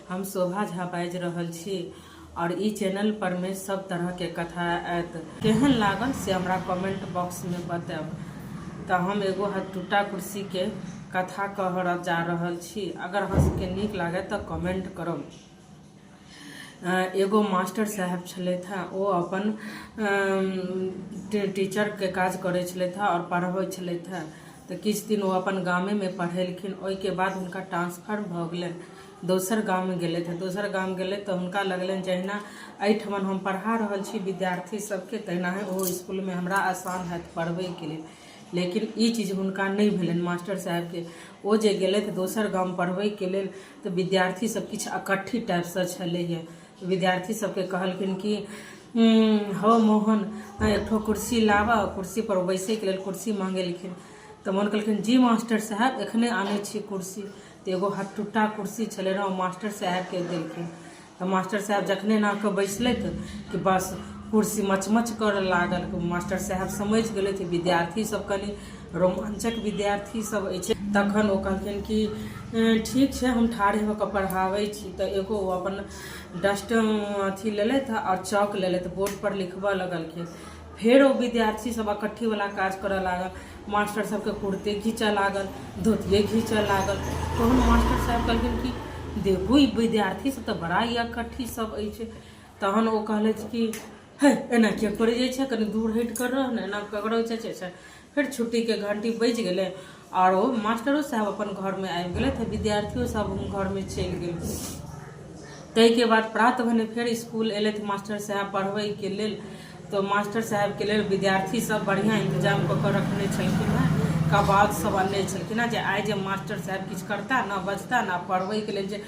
हम शोभा झा बाजि रहल छी आओर ई चैनल पर मे सब तरह के कथा आयत। केहन लागल से हमरा कमेंट बॉक्स मे बतायब। तऽ हम एगो हथटुट्टा कुर्सी के कथा कहऽ जा रहल छी। अगर अहाँ सबके नीक लागय तऽ कमेंट करब। एगो मास्टर साहेब छलथि हेँ, ओ अपन टीचरके काज करै छलथि हेँ आओर पढ़बै छलथि हेँ। तऽ किछु दिन ओ अपन गामेमे पढ़ेलखिन। ओहिके बाद हुनका ट्रांसफर भऽ गेलनि। दोसर गाम गेलथि। दोसर गाम गेलथि तऽ हुनका लगलनि जहिना एहिठमन हम पढ़ा रहल छी विद्यार्थी सबके तहिनाहे ओहो इसकुलमे हमरा आसान हैत पढ़बैके लेल। लेकिन ई चीज हुनका नहि भेलनि मास्टर साहेबके। ओ जे गेलथि दोसर गाम पढ़बैके लेल तऽ विद्यार्थी सब किछु अकट्ठी टाइपसँ छलैए। विद्यार्थी सबके कहलखिन कि हौ मोहन, एकठो कुर्सी लाबऽ। कुर्सीपर बैसैके लेल कुर्सी मँगेलखिन। तऽ मोहन कहलखिन जी मास्टर साहेब, एखने आनै छी कुर्सी। तऽ एगो हथटुट्टा कुर्सी छलै रहए, ओ मास्टर साहेबके देलखिन। तऽ मास्टर साहेब जखने एना कऽ बैसलथि कि बस कुर्सी मचमच करऽ लागल। मास्टर साहेब समझि गेलथि विद्यार्थी सब कनि रोमांचक विद्यार्थी सब अछि। तखन ओ कहलखिन कि ठीक छै, हम ठाढ़े भऽ कऽ पढ़ाबै छी। तऽ एगो ओ अपन डस्ट अथी लेलथि आओर चॉक लेलथि, बोर्ड पर लिखबऽ लगलखिन। फेर ओ विद्यार्थी सब अकट्ठी वाला काज करऽ लागल। मास्टर सबके कुर्ते घीचऽ लागल, धोतिये घीचऽ लागल। तहन मास्टर साहेब कहलखिन कि देखू, ई विद्यार्थी सब तऽ बड़ा ही अकट्ठी सब अछि। तहन ओ कहलथि कि हे, एना किया करै जाइ छै, कनि दूर हटि कऽ रह ने, एना ककरो छै। फेर छुट्टीके घंटी बाजि गेलै आओर ओ मास्टरो साहेब अपन घरमे आबि गेलथि, विद्यार्थियो सब घरमे चलि गेल। ताहिके बाद प्रात भने फेर इसकुल एलथि मास्टर साहेब पढ़बैके लेल। तऽ मास्टर साहेबके लेल विद्यार्थी सब बढ़िआँ इन्तजाम कऽ कऽ रखने छलखिन हेँ। कबाब सब अनने छलखिन हेँ जे आइ जे मास्टर साहेब किछु करता ने बजता ने, पढ़बैके लेल जे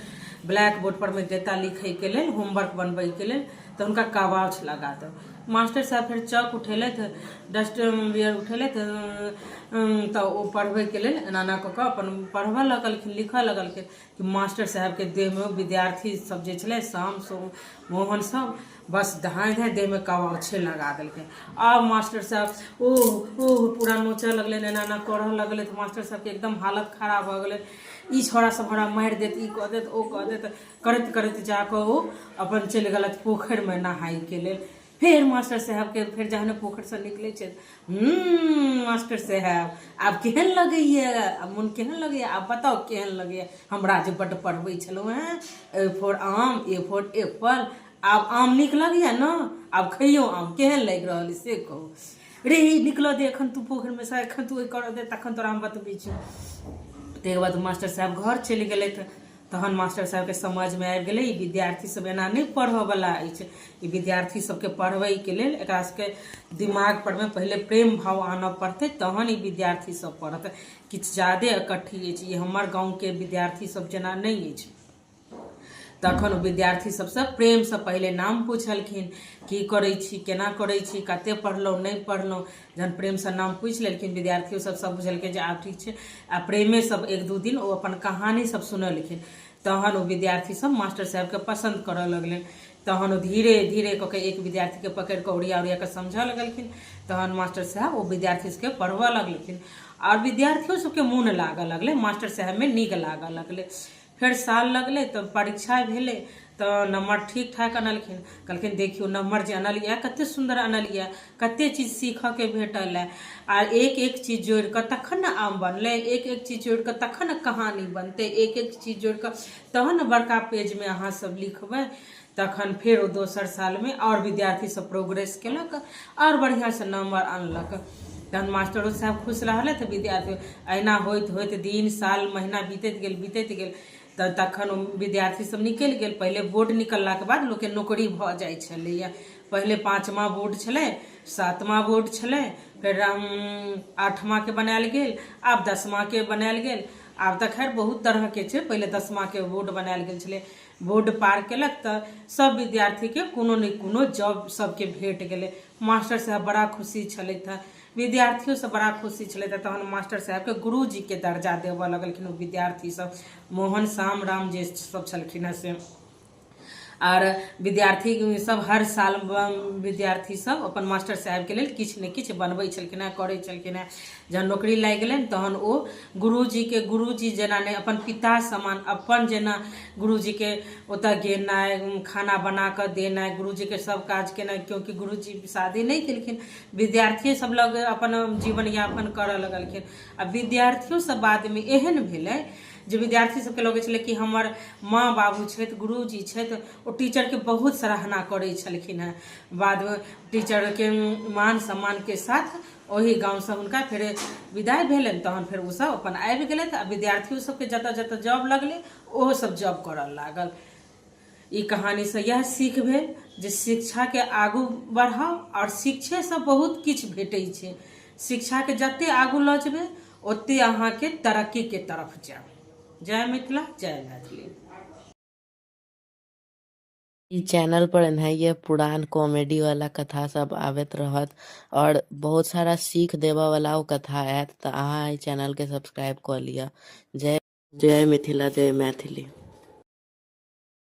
ब्लैक बोर्ड परमे देता लिखैके लेल, होमवर्क बनबैके लेल, तऽ हुनका कबाब लगा देब। मास्टर साहेब फेर चॉक उठेलथि, डस्ट बियर उठेलथि, तऽ ओ पढ़बैके लेल एना एना कऽ कऽ अपन पढ़बऽ लगलखिन, लिखऽ लगलखिन कि मास्टर साहेबके देहमे विद्यार्थी सब जे छलै, श्याम मोहन सब, बस धाँइ धाँइ देहमे कबाछे लगा देलकै। आब मास्टर साहेब ओह ओह पूरा नोचऽ लगलनि, एना एना करऽ लगलै। तऽ मास्टर साहेबके एकदम हालत खराब भऽ गेलै। ई छौड़ा सब हमरा मारि देत, ई कऽ देत, ओ कऽ देत करैत करैत जाकऽ ओ अपन चलि गेलथि पोखरिमे नहाइके लेल। फेर मास्टर साहेबके फेर जहने पोखरिसँ निकलै छथि, मास्टर साहेब, आब केहन लगैए? आब मोन केहन लगैए? आब बताउ, केहन लगैए हमरा जे बड्ड पढ़बै छलहुँ हेँ, ए फोर आम, ए फोर एप्पल? आब आम नीक लगैए ने? आब खइयौ आम, केहन लागि रहल अइ से कहू। रे, निकलऽ दे एखन तू पोखरिमे सँ, एखन तू करऽ दे, तखन तोरा हम बतबै छी। ताहिके बाद मास्टर साहेब घर चलि गेलथि। तहन मास्टर साहेबके समझमे आबि गेलै, ई विद्यार्थी सब एना नहि पढ़ऽवला अछि। ई विद्यार्थी सबके पढ़बैके लेल एकरा सबके दिमाग परमे पहिले प्रेम भाव आनऽ पड़तै, तहन ई विद्यार्थी सब पढ़त। किछु जादे अकट्ठी अछि ई, हमर गाँवके विद्यार्थी सब जेना नहि अछि। तखन ओ विद्यार्थी सबसँ प्रेमसँ पहिले नाम पुछलखिन, की करै छी, केना करै छी, कते पढ़लहुँ, नहि पढ़लहुँ। जहन प्रेमसँ नाम पूछि लेलखिन, विद्यार्थियो सब सब बुझलकै जे आब ठीक छै। आ प्रेमे सब एक दू दिन ओ अपन कहानी सब सुनेलखिन, तहन ओ विद्यार्थी सब मास्टर साहेबके पसन्द करऽ लगलनि। तहन ओ धीरे धीरे कऽ के एक विद्यार्थीके पकड़ि कऽ ओरिया ओरिया कऽ समझऽ लगलखिन। तहन मास्टर साहेब ओ विद्यार्थी सबके पढ़बऽ लगलखिन आओर विद्यार्थियो सबके मोन लागऽ लगलै, मास्टर साहेबमे नीक लागऽ लगलै। फेर साल लगलै तऽ परीक्षा भेलै, तऽ नम्बर ठीक ठाक अनलखिन। कहलखिन, देखियौ, नम्बर जे अनलियै, कते सुन्दर अनलियै, कते चीज सीखऽके भेटल हँ। आ एक एक चीज जोड़ि कऽ तखन ने आम बनलै, एक एक चीज जोड़ि कऽ तखन ने कहानी बनतै, एक एक चीज जोड़ि कऽ तहन ने बड़का पेजमे अहाँ सब लिखबै। तखन फेर ओ दोसर सालमे आओर विद्यार्थी सब प्रोग्रेस केलक आओर बढ़िआँसँ नम्बर अनलक। तहन मास्टरो साहब खुश रहलथि, विद्यार्थी। अहिना होइत होइत दिन साल महीना बीतैत गेल, बीतैत गेल। तऽ तखन ओ विद्यार्थी सब निकलि गेल। पहिले बोर्ड निकललाके बाद लोकके नौकरी भऽ जाइ छलैए। पहिले पाँचमा बोर्ड छलै, सातमा बोर्ड छलै, फेर आठमाके बनायल गेल, आब 10माके बनायल गेल। आब तऽ खैर बहुत तरहके छै। पहिले 10माके बोर्ड बनायल गेल छलै। बोर्ड पार केलक तऽ सब विद्यार्थीके कोनो ने कोनो जॉब सबके भेट गेलै। मास्टर साहब बड़ा खुशी छलथि हँ, विद्यार्थियो सब बड़ा खुशी छलथि हँ। तहन मास्टर साहबके गुरुजीके दर्जा देबऽ लगलखिन ओ विद्यार्थी सब, मोहन, श्याम, राम जे सब छलखिन हँ से। आओर विद्यार्थी सब हर साल विद्यार्थी सब अपन मास्टर साहेबके लेल किछु ने किछु बनबै छलखिन हेँ, करै छलखिन हेँ। जहन नौकरी लागि गेलनि तहन ओ गुरुजीके गुरुजी जेना नहि, अपन पिता समान, अपन जेना गुरुजीके ओतऽ गेनाइ, खाना बना कऽ देनाइ, गुरुजीके सब काज केनाइ, क्योंकि गुरुजी शादी नहि केलखिन, विद्यार्थिए सब लग अपन जीवन यापन करऽ लगलखिन। आ विद्यार्थियो सब बादमे एहन भेलै जे विद्यार्थी सबके लगै छलै कि हमर माँ बाबू छथि, गुरुजी छथि। ओ टीचरके बहुत सराहना करै छलखिन हेँ। बादमे टीचरके मान सम्मानके साथ ओहि गामसँ हुनका फेर विदाइ भेलनि। तहन फेर ओसभ अपन आबि गेलथि आ विद्यार्थियो सबके जतऽ जतऽ जॉब लगलै, ओहो सब जॉब करऽ लागल। ई कहानीसँ इएह सीख भेल जे शिक्षाके आगू बढ़ाउ आओर शिक्षेसँ बहुत किछु भेटै छै। शिक्षाके जते आगू लऽ जेबै, ओते अहाँके तरक्कीके तरफ जायब। जय मिथिला, जय मैथिली। ई चैनल पर एनाहिये पुरान कॉमेडी वाला कथा सब आबैत रहत और बहुत सारा सीख देबऽ वाला ओ कथा आयत, तऽ अहाँ एहि चैनल के सब्सक्राइब कऽ लिअ। जय जय मिथिला, जय मैथिली।